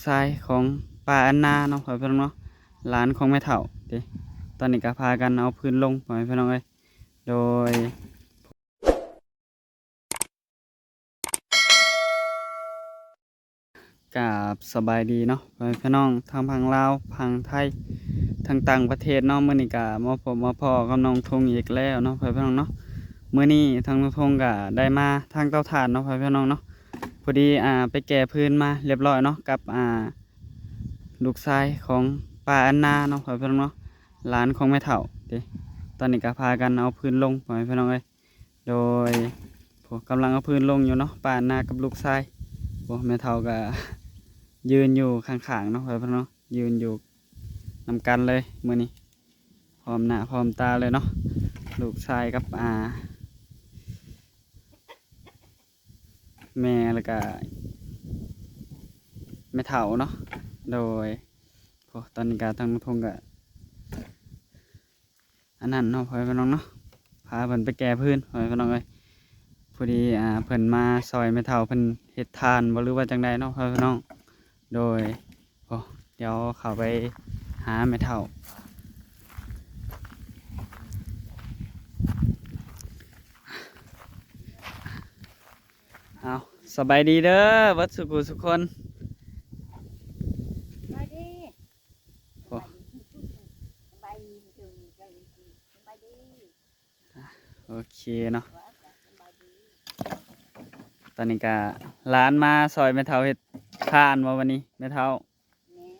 ຊາຍຂອງປ້າອັນນາເນາະ ພໍ່ແມ່ພີ່ນ້ອງເນາະ ຫຼານຂອງແມ່ເຖົ້າເດ້. ຕອນນີ້ກໍພາກັນເອົາຟືນລົງ ພໍ່ແມ່ພີ່ນ້ອງເອີຍ. ໂດຍ ກາບສະບາຍດີເນາະ ພໍ່ແມ່ພີ່ນ້ອງ ທັງຝັ່ງລາວ ຝັ່ງໄທ ທັງຕ່າງປະເທດເນາະ. ມື້ນີ້ກະມາພົບມາພໍ້ກັບນ້ອງທຸງອີກແລ້ວເນາະ ພໍ່ແມ່ພີ່ນ້ອງເນາະ. ມື້ນີ້ທາງນ້ອງທຸງກະໄດ້ມາທາງເຕົາຖ່ານເນາະ ພໍ່ແມ່ພີ່ນ້ອງເນາະ. ພໍດີ ອ່າ ໄປແກ່ຟືນມາລຽບຮ້ອຍເນາະ ກັບ ອ່າ ລູກຊາຍຂອງປ້າອັນນາເນາະ ພໍ່ແມ່ພີ່ນ້ອງເນາະ ຫຼານຂອງແມ່ເຖົ້າເດ້. ຕອນນີ້ກະພາກັນເອົາຟືນລົງ ພໍ່ແມ່ພີ່ນ້ອງເອີຍ. ໂດຍ ໂອ້ ກຳລັງເອົາຟືນລົງຢູ່ເນາະ ປ້າອັນນາກັບລູກຊາຍ. ໂອ້ ແມ່ເຖົ້າກໍຢືນຢູ່ຂ້າງໆເນາະ ພໍ່ແມ່ພີ່ນ້ອງເນາະ ຢືນຢູ່ນຳກັນເລີຍມື້ນີ້ ພ້ອມໜ້າພ້ອມຕາເລີຍເນາະ ລູກຊາຍກັບ ອ່າ ແມ່ ແລ້ວກະແມ່ເຖົ້າເນາະ. ໂດຍ ໂອ້ ຕອນນີ້ກະທາງນ້ອງທຸງກະ ອັນນັ້ນເນາະ ພໍ່ແມ່ພີ່ນ້ອງເນາະ ພາເພິ່ນໄປແກ່ຟືນ ພໍ່ແມ່ພີ່ນ້ອງເອີຍ. ພໍດີ ອ່າ ເພິ່ນມາຊ່ອຍແມ່ເຖົ້າເພິ່ນເຮັດຖ່ານບໍ່ ຫຼືວ່າຈັ່ງໃດເນາະ ພໍ່ແມ່ພີ່ນ້ອງ. ໂດຍ ໂອ້ ດຽວເຂົ້າໄປຫາແມ່ເຖົ້າ. ເອົາ ສະບາຍດີເດີ ເບິດສູ່ຜູ້ສູ່ຄົນ. ສະບາຍດີ. ໂອ້ ສະບາຍດີ ສະບາຍດີ ສະບາຍດີ. ໂອເຄເນາະ ຕອນນີ້ກະຫຼານມາຊ່ອຍແມ່ເຖົ້າເຮັດຖ່ານບໍ່ ວັນນີ້ແມ່ເຖົ້າ? ແມ່ນ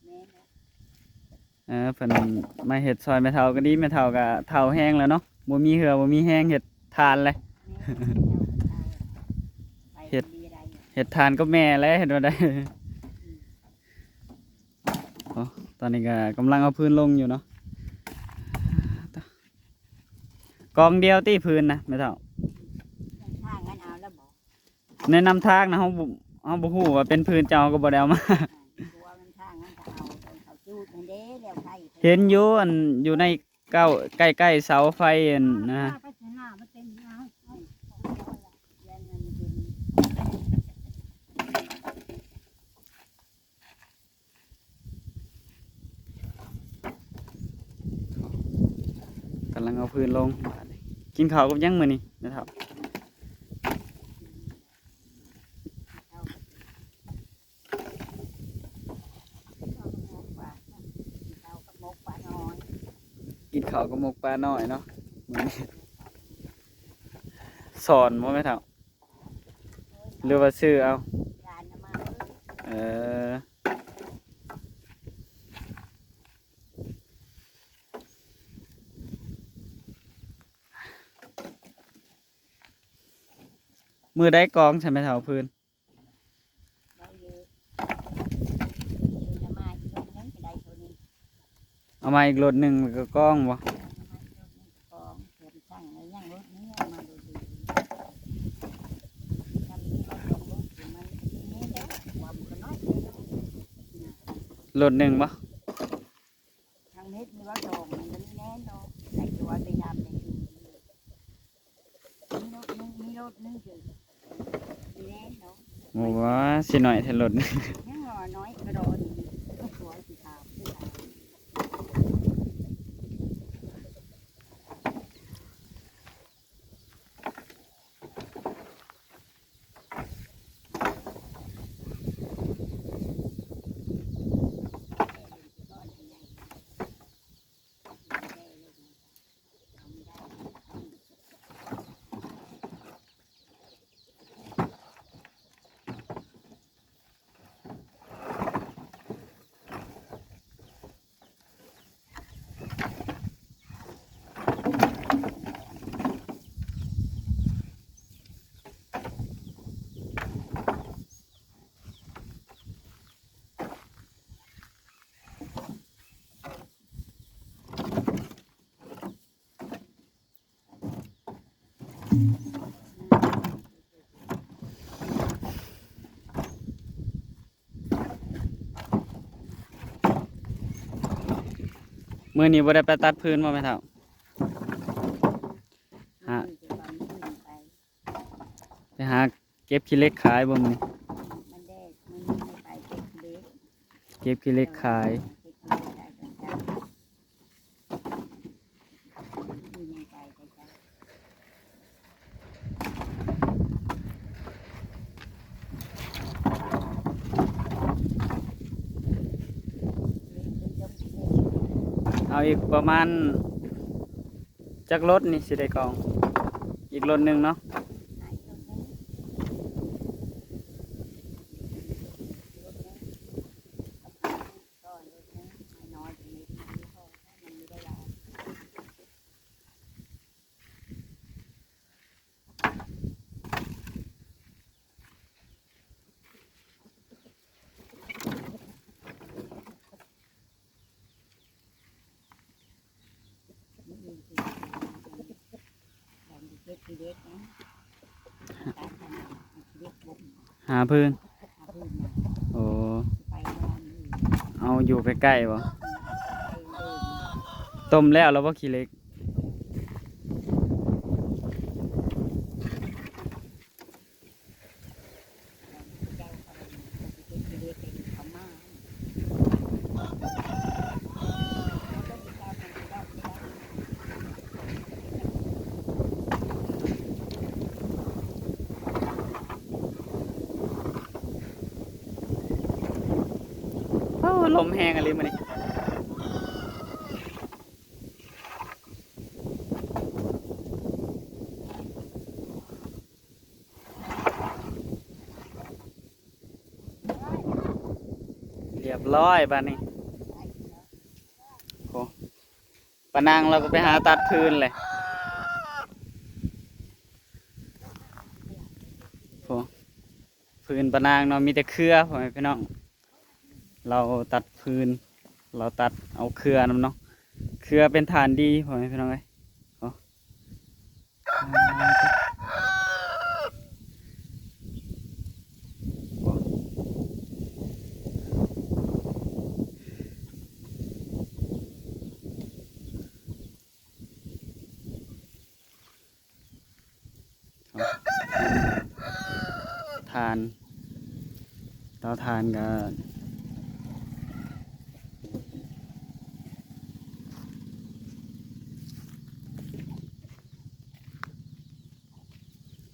ແມ່ນແຫຼະ. ເອີ ເພິ່ນມາເຮັດຊ່ອຍແມ່ເຖົ້າກໍດີ ແມ່ເຖົ້າກໍເຖົ້າແຮງແລ້ວເນາະ ບໍ່ມີເຫື່ອບໍ່ມີແຮງເຮັດຖ່ານແຫຼະ. ແມ່ນ ເຈົ້າກໍເຖົ້າ ໄປ ເຮັດ ບໍ່ໄດ້ ເຮັດຖ່ານກັບແມ່ແຫຼະ ເຮັດບໍ່ໄດ້. ອືມ ໂອ້ ຕອນນີ້ກໍກຳລັງເອົາຟືນລົງຢູ່ເນາະ ກອງດຽວຕິຟືນນະແມ່ເຖົ້າ? ທາງນັ້ນເອົາແລ້ວບໍ່? ໃນນຳທາງນະ ເຮົາບໍ່ ເຮົາບໍ່ຮູ້ວ່າເປັນຟືນເຈົ້າ ເຮົາກໍບໍ່ໄດ້ເອົາມາ. ອ່າ ບໍ່ວ່າມັນທາງນັ້ນກໍເອົາ ເຂົາຈູດນັ້ນເດ້ ແລ້ວໄຟ ເຫັນຢູ່ ອັນ ຢູ່ໃນເກົ້າ ໃກ້ໆເສົາໄຟ ອັນນະ. ກຳລັງເອົາຟືນລົງ. ກິນເຂົ້າກັບຫຍັງມື້ນີ້ແມ່ເຖົ້າ? ກິນເຂົ້າກັບໝົກປານ້ອຍເນາະ ມື້ນີ້. ສອນບໍ່ແມ່ເຖົ້າ? ຫຼືວ່າຊື້ເອົາ? ເອີ ມື້ໃດກອງໃສ່ແມ່ເຖົ້າຟືນ? ເອົາມາອີກລົດໜຶ່ງ ແລ້ວກໍກອງບໍ່? ລົດໜຶ່ງບໍ່? ທາງເຮັດມີວ່າສອງ ມັນກໍມີແນ່ເນາະ ໃສ່ຕົວໄປຍາມໃນຄືນ ມີລົດໜຶ່ງ ມີລົດໜຶ່ງຄື ມີແນ່ເນາະ. ໂອ້ ວ່າຊິໜ້ອຍແທ້ລົດ ຍັງວ່ານ້ອຍກະດອນ ຕົວຊິຂາວ ມື້ນີ້ບໍ່ໄດ້ໄປຕັດຟືນບໍ່ແມ່ເຖົ້າ? ຫາ ໄປຫາເກັບຂີ້ເຫຼັກຂາຍບໍ່ມື້ນີ້? ມັນແດດ ມັນມີໄປ ກັບຂີ້ເຫຼັກຂາຍ. ເອົາອີກປະມານຈັກລົດນີ້ຊິໄດ້ກອງ? ອີກລົດໜຶ່ງເນາະ. ຫາພື້ນ. ໂອ້ ເອົາຢູ່ໃກ້ໆບໍ່? ຕົ້ມແລ້ວ ແລ້ວບໍ່ຂີ້ເຫຼັກ? ໂອ້ ລົມແຮງອີ່ຫຼີມື້ນີ້. ຮຽບຮ້ອຍບາດນີ້. ໂອ້ ປານາງລາວກໍໄປຫາຕັດຟືນແຫຼະ. ໂອ້ ຟືນປານາງເນາະ ມີແຕ່ເຄືອ ພໍ່ແມ່ພີ່ນ້ອງ. ລາວຕັດຟືນ ລາວຕັດເອົາເຄືອນຳເນາະ. ເຄືອເປັນຖ່ານດີ ພໍ່ແມ່ພີ່ນ້ອງເອີຍ. ໂອ້ ຖ່ານ ເຕົາຖ່ານກໍ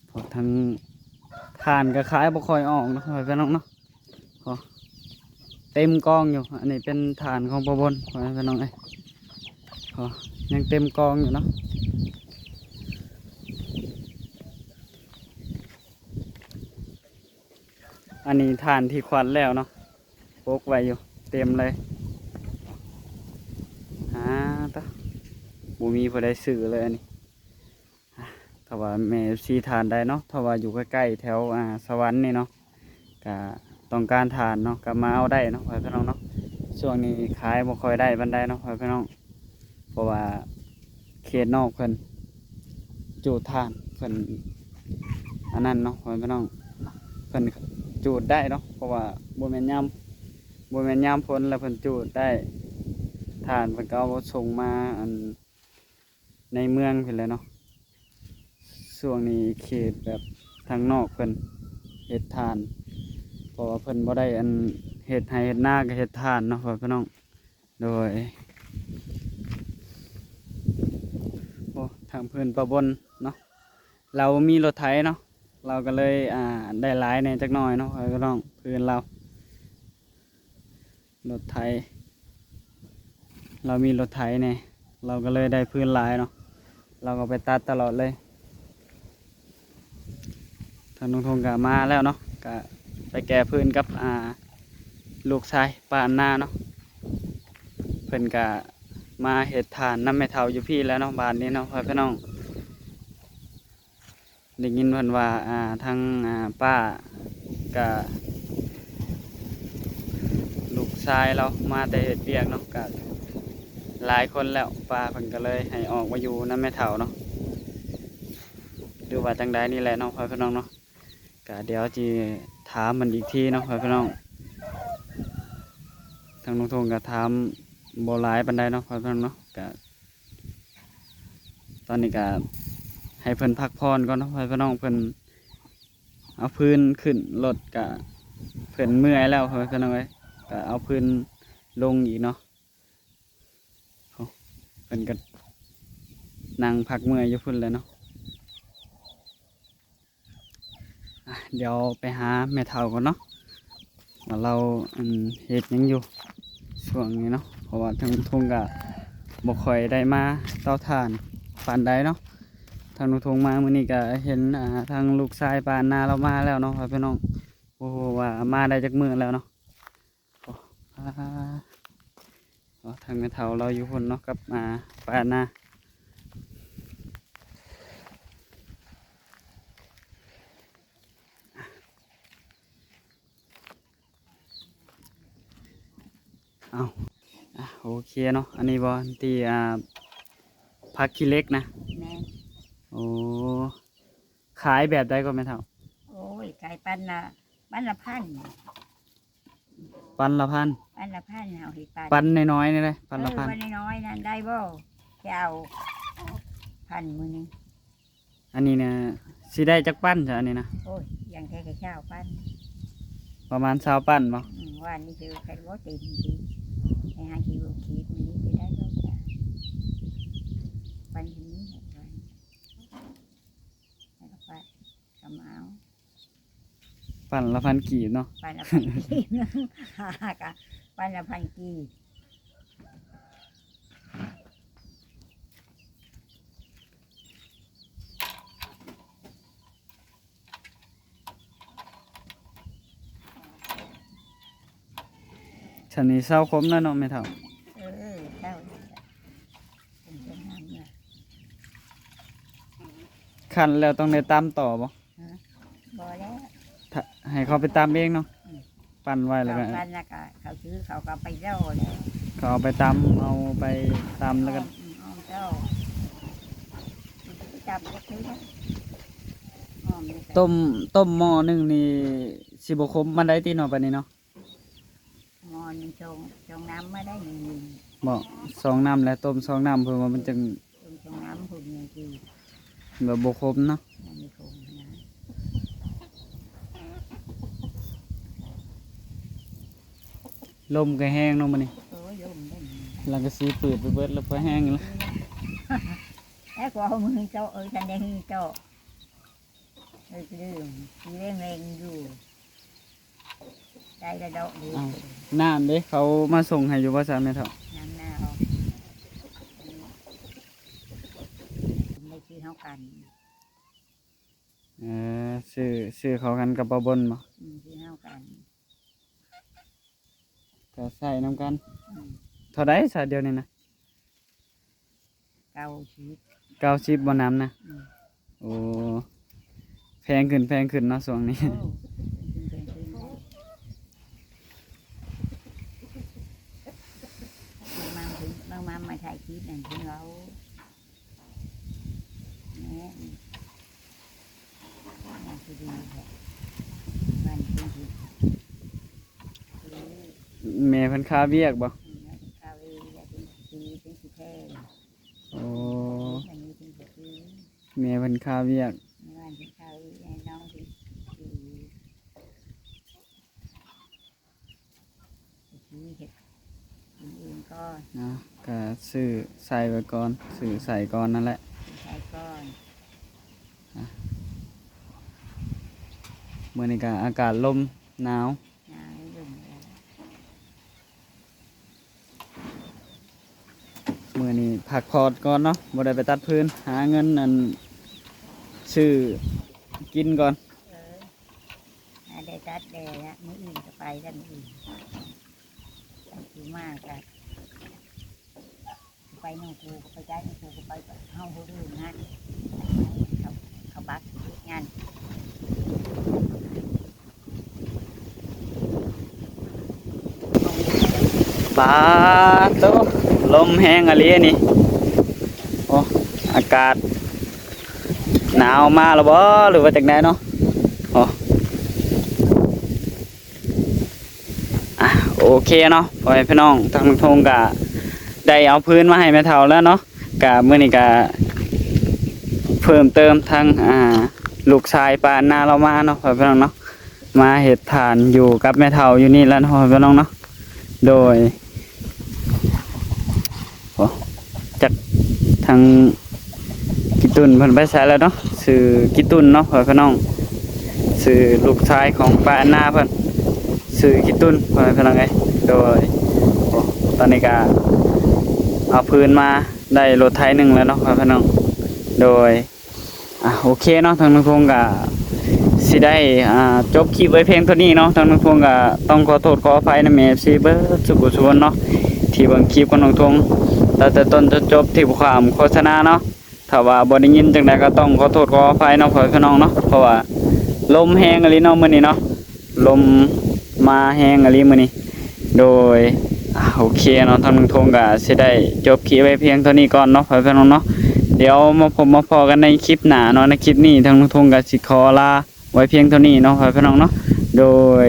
ເພາະທັງຖ່ານກໍຂາຍບໍ່ຄ່ອຍອອກເນາະ ພໍ່ແມ່ພີ່ນ້ອງເນາະ. ໂອ້ ເຕັມກອງຢູ່. ອັນນີ້ເປັນຖ່ານຂອງປ້າບົນ ພໍ່ແມ່ພີ່ນ້ອງເອີຍ. ໂອ້ ຍັງເຕັມກອງຢູ່ເນາະ. ອັນນີ້ຖ່ານທີ່ຄວັນແລ້ວເນາະ ປົກໄວ້ຢູ່ເຕັມເລີຍ. ອາ ຕະ ບໍ່ມີຜູ້ໃດຊື້ເລີຍອັນນີ້. ຖ້າວ່າແມ່ເອັຟຊີທ່ານໃດເນາະ ຖ້າວ່າຢູ່ໃກ້ໆແຖວ ອ່າ ສະຫວັນນີ້ເນາະ ກະຕ້ອງການຖ່ານເນາະ ກະມາເອົາໄດ້ເນາະ ພໍ່ແມ່ພີ່ນ້ອງເນາະ. ຊ່ວງນີ້ຂາຍບໍ່ຄ່ອຍໄດ້ປານໃດເນາະ ພໍ່ແມ່ພີ່ນ້ອງ ເພາະວ່າເຂດນອກເພິ່ນຈູດຖ່ານ ເພິ່ນອັນນັ້ນເນາະ ພໍ່ແມ່ພີ່ນ້ອງ. ເພິ່ນຈູດໄດ້ເນາະ ເພາະວ່າບໍ່ແມ່ນຍາມ ບໍ່ແມ່ນຍາມຝົນແລ້ວເພິ່ນຈູດໄດ້ ຖ່ານເພິ່ນກໍເອົາສົ່ງມາ ອັນ ໃນເມືອງພຸ້ນແຫຼະເນາະ. ຊ່ວງນີ້ເຂດແບບທາງນອກເພິ່ນເຮັດຖ່ານ ເພາະວ່າເພິ່ນບໍ່ໄດ້ອັນເຮັດໄຮ່ເຮັດນາ ກໍເຮັດຖ່ານເນາະ ພໍ່ແມ່ພີ່ນ້ອງ. ໂດຍ ໂອ້ ທາງເພິ່ນປະບົນເນາະ ລາວບໍ່ມີລົດໄຖເນາະ ລາວກໍເລີຍ ອ່າ ໄດ້ຫຼາຍແດ່ຈັກໜ້ອຍເນາະ ພໍ່ແມ່ພີ່ນ້ອງ ເພື່ອນລາວ. ລົດໄຖ ລາວມີລົດໄຖແດ່ ລາວກໍເລີຍໄດ້ຟືນຫຼາຍເນາະ ລາວກໍໄປຕັດຕະຫຼອດເລີຍ. ທາງລຸງທົງກໍມາແລ້ວເນາະ ກໍໄປແກ່ຟືນກັບ ອ່າ ລູກຊາຍປ້າອັນນາເນາະ. ເພິ່ນກໍມາເຮັດຖ່ານນຳແມ່ເຖົ້າຢູ່ພີ້ແລ້ວເນາະ ບ້ານນີ້ເນາະ ພໍ່ແມ່ພີ່ນ້ອງ. ໄດ້ຍິນເພິ່ນວ່າ ອ່າ ທາງ ອ່າ ປ້າກະ ລູກຊາຍລາວມາແຕ່ເຮັດວຽກເນາະ ກະຫຼາຍຄົນແລ້ວ ປ້າເພິ່ນກະເລີຍໃຫ້ອອກມາຢູ່ນຳແມ່ເຖົ້າເນາະ ຫຼືວ່າຈັ່ງໃດນີ້ແຫຼະເນາະ ພໍ່ແມ່ພີ່ນ້ອງເນາະ. ກະດຽວຊິຖາມເພິ່ນອີກທີເນາະ ພໍ່ແມ່ພີ່ນ້ອງ. ທາງລຸງທົງກະຖາມບໍ່ຫຼາຍປານໃດເນາະ ພໍ່ແມ່ພີ່ນ້ອງເນາະ ກະ ຕອນນີ້ກະໃຫ້ເພິ່ນພັກຜ່ອນກ່ອນເນາະ ພໍ່ແມ່ພີ່ນ້ອງ. ເພິ່ນເອົາຟືນຂຶ້ນລົດກະເພິ່ນເມື່ອຍແລ້ວ ພໍ່ແມ່ພີ່ນ້ອງເອີຍ. ກໍເອົາພື້ນລົງອີກເນາະ. ໂອ້ ເພິ່ນກໍນັ່ງພັກເມື່ອຍຢູ່ພຸ້ນແຫຼະເນາະ. ອ່ະ ດຽວໄປຫາແມ່ເຖົ້າກ່ອນເນາະ ວ່າລາວ ອັນ ເຮັດຫຍັງຢູ່ຊ່ວງນີ້ເນາະ ເພາະວ່າທາງລຸງທົງກໍບໍ່ຄ່ອຍໄດ້ມາເຕົາຖ່ານປານໃດເນາະ. ທາງລຸງທົງມາມື້ນີ້ກໍເຫັນ ອ່າ ທາງລູກຊາຍປ້ານາລາວມາແລ້ວເນາະ ພໍ່ແມ່ພີ່ນ້ອງ. ບໍ່ຮູ້ວ່າມາໄດ້ຈັກມື້ແລ້ວເນາະ. ໂອ້ ອ່າ ອໍ ທາງແມ່ເຖົ້າລາວຢູ່ພຸ້ນເນາະ ກັບ ອ່າ ປ້ານາ. ເອົາ ອ່ະ ໂອເຄເນາະ. ອັນນີ້ບໍ່ ທີ່ ອ່າ ຜັກຂີ້ເຫຼັກນະ? ແມ່ນ. ໂອ້ ຂາຍແບບໃດກໍແມ່ເຖົ້າ? ໂອ້ຍ ຂາຍປັນລະ ປັນລະພັນ. ປັນລະພັນ? ປັນລະພັນ ເຮົາເຮັດປັນ ປັນນ້ອຍໆນີ້ເດ້ ປັນລະພັນ. ເອີ ປັນນ້ອຍໆນັ້ນໄດ້ບໍ່? ຈະເອົາພັນມື້ນີ້. ອັນນີ້ນະ ຊິໄດ້ຈັກປັ້ນຊະ ອັນນີ້ນະ? ໂອ້ຍ ຢ່າງແທ້ກໍຊາວປັ້ນ. ປະມານຊາວປັ້ນບໍ່? ອືມ ວານນີ້ຄືໃຜບໍ່ເຕັມທີ່ ໄປຫາທີ່ໂຮງຂີດ ມື້ນີ້ຊິໄດ້ດອກຈ້າ ປັ້ນເປັນນີ້ໃຫ້ໄວ້ ແລ້ວກໍປະ ກຳເອົາ. ປັ້ນລະພັນກີບເນາະ? ປັ້ນລະພັນກີບ ກະປັ້ນລະພັນກີບ. ຊະນີ້ເຊົາຄົມແລ້ວເນາະແມ່ເຖົ້າ? ເອີ ເຊົາ ເປັນຈັ່ງນັ້ນແຫຼະ. ຄັ້ນແລ້ວຕ້ອງໄດ້ຕຳຕໍ່ບໍ່? ຮະ? ບໍ່ແລ້ວ ຖ້າ ໃຫ້ເຂົາໄປຕຳເອງເນາະ? ອືມ ປັ່ນໄວ້ແລ້ວກໍ ເຂົາປັ່ນແລ້ວກໍ ເຂົາຊື້ ເຂົາກໍໄປເຈົ້າແລ້ວ ເຂົາເອົາໄປຕຳ ເອົາໄປຕຳແລ້ວກໍ ອືມ ອ້ອມເຈົ້າ ໄປຕຳກໍຄືກັນ ອ້ອມນີ້ກໍ ຕົ້ມ ຕົ້ມໝໍ້ໜຶ່ງນີ້ ຊິບໍ່ຂົມປານໃດຕິເນາະ ບາດນີ້ເນາະ? ໝໍ້ໜຶ່ງ ສອງ ສອງນ້ຳມາໄດ້ໜຶ່ງ ບໍ່ ສອງນ້ຳແຫຼະ ຕົ້ມສອງນ້ຳ ເພື່ອວ່າມັນຈັ່ງ ຕົ້ມສອງນ້ຳພຸ້ນຍັງຊິ ແບບບໍ່ຂົມເນາະ ຍັງບໍ່ຂົມນະ. ລົມກໍແຮງເນາະມື້ນີ້ ໂອ້ຍ ລົມເດ້ ຫຼັງກະສີປືດໄປເບິດແລ້ວ ພໍແຮງຢູ່ແລ້ວ ແລ້ວກໍເອົາມືເຈາະ ເອີ ທັນໄດ້ມືເຈາະ. ເອີ ລືມ ຊິແວງໆຢູ່ ໄດ້ລະດອກເດ. ອ້າວ ນ້ຳເດ ເຂົາມາສົ່ງໃຫ້ຢູ່ບໍ່ຊະແມ່ເຖົ້າ? ນ້ຳນາອອກ ໄດ້ຊື້ເຮົາກັນ ເອີ ຊື້ ຊື້ເຂົ້າກັນກັບບ່າວບົນບໍ່? ອືມ ຊື້ເຮົາກັນ ກໍໃຊ້ນຳກັນ. ອືມ ເທົ່າໃດຊະດຽວນີ້ນະ? ເກົ້າສິບ ເກົ້າສິບບໍ່ ນ້ຳນະ? ອືມ ໂອ້ ແພງຂຶ້ນ ແພງຂຶ້ນເນາະຊ່ວງນີ້. ໂອ້ ແພງຂຶ້ນ ແພງຂຶ້ນ ບາງມາມາຖ່າຍຄລິບນັ້ນເພິ່ນເວົ້າ ແມ່ນ ແມ່ເພິ່ນຄາວຽກບໍ່? ແມ່ເພິ່ນຄາວຽກ ເພິ່ນຊິ ເພິ່ນຊິແພງ. ໂອ້ ອັນນີ້ເພິ່ນຊິຊື້ ແມ່ເພິ່ນຄາວຽກ ແມ່ເພິ່ນຄາວຽກ ໃຫ້ນ້ອງເພິ່ນຊິຊື້ ຊິເຮັດກິນເອງກ່ອນເນາະ ກະຊື້ໃສ່ໄວ້ກ່ອນ ຊື້ໃສ່ກ່ອນນັ້ນແຫຼະ ຊື້ໃສ່ກ່ອນ. ອະ ມື້ນີ້ກະອາກາດລົມໜາວ ໜາວລົມແລ້ວ ມື້ນີ້ພັກຜ່ອນກ່ອນເນາະ ບໍ່ໄດ້ໄປຕັດຟືນ ຫາເງິນອັນຊື້ກິນກ່ອນ. ເອີ ຫາໄດ້ຕັດແດ່ລະ ມື້ອື່ນກໍໄປລະ ມື້ອື່ນ ຊິມາກະ ໄປນຳກູ ໄປໄກນຳກູ ກໍໄປກັບເຮົາຜູ້ອື່ນຫັ້ນ ເຂົາ ເຂົາບັກເຮັດງານ. ປາໂຕ ລົມແຮງອີ່ຫຼີນີ້ ໂອ້ ອາກາດໜາວມາແລ້ວບໍ່ ຫຼືວ່າຈັ່ງໃດເນາະ? ໂອ້ ອ່ະ ໂອເຄເນາະ ພໍ່ແມ່ພີ່ນ້ອງ ທາງລຸງທົງກະໄດ້ເອົາຟືນມາໃຫ້ແມ່ເຖົ້າແລ້ວເນາະ ກະມື້ນີ້ກະເພີ່ມເຕີມທາງ ອ່າ ລູກຊາຍປ້ານາລາວມາເນາະ ພໍ່ແມ່ພີ່ນ້ອງເນາະ ມາເຮັດຖ່ານຢູ່ກັບແມ່ເຖົ້າຢູ່ນີ້ແລ້ວເນາະ ພໍ່ແມ່ພີ່ນ້ອງເນາະ. ໂດຍ ໂອ້ ຈັກທາງ ກິຕຸນເພິ່ນໄປໃສແລ້ວເນາະ. ຊື່ກິຕຸນເນາະ ພໍ່ແມ່ພີ່ນ້ອງ, ຊື່ລູກຊາຍຂອງປ້າແອນນາເພິ່ນ ຊື່ກິຕຸນ ພໍ່ແມ່ພີ່ນ້ອງເອີຍ. ໂດຍ ໂອ້ ຕອນນີ້ກະເອົາຟືນມາໄດ້ລົດໄຖໜຶ່ງແລ້ວເນາະ ພໍ່ແມ່ພີ່ນ້ອງ. ໂດຍ ອ່າ ໂອເຄເນາະ, ທາງນ້ອງທົງກະຊິໄດ້ ອ່າ ຈົບຄລິບໄວ້ພຽງເທົ່ານີ້ເນາະ. ທາງນ້ອງທົງກະຕ້ອງຂໍໂທດຂໍອະໄພນຳເອັຟຊີເບິດສູ່ຜູ້ສູ່ຄົນເນາະ ທີ່ເບິ່ງຄລິບຂອງນ້ອງທົງຕັ້ງແຕ່ຕົ້ນຈົນຈົບ ທີ່ບໍ່ຂ້າມໂຄສະນາເນາະ. ຖ້າວ່າບໍ່ໄດ້ຍິນຈັ່ງໃດກໍຕ້ອງຂໍໂທດຂໍອະໄພເນາະ ພໍ່ແມ່ພີ່ນ້ອງເນາະ, ເພາະວ່າລົມແຮງອີ່ຫຼີເນາະມື້ນີ້ເນາະ, ລົມມາແຮງອີ່ຫຼີມື້ນີ້. ໂດຍ ອ່າ ໂອເຄເນາະ, ທາງນ້ອງທົງກໍຊິໄດ້ຈົບຄລິບໄວ້ພຽງເທົ່ານີ້ກ່ອນເນາະ ພໍ່ແມ່ພີ່ນ້ອງເນາະ. ດຽວມາພົບມາພໍ້ກັນໃນຄລິບໜ້າເນາະ. ໃນຄລິບນີ້ທາງນ້ອງທົງກໍຊິຂໍລາໄວ້ພຽງເທົ່ານີ້ເນາະ ພໍ່ແມ່ພີ່ນ້ອງເນາະ. ໂດຍ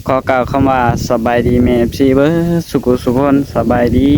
ຂໍກ່າວຄຳວ່າສະບາຍດີແມ່ເອັຟຊີເບິດສູ່ຜູ້ສູ່ຄົນ, ສະບາຍດີ.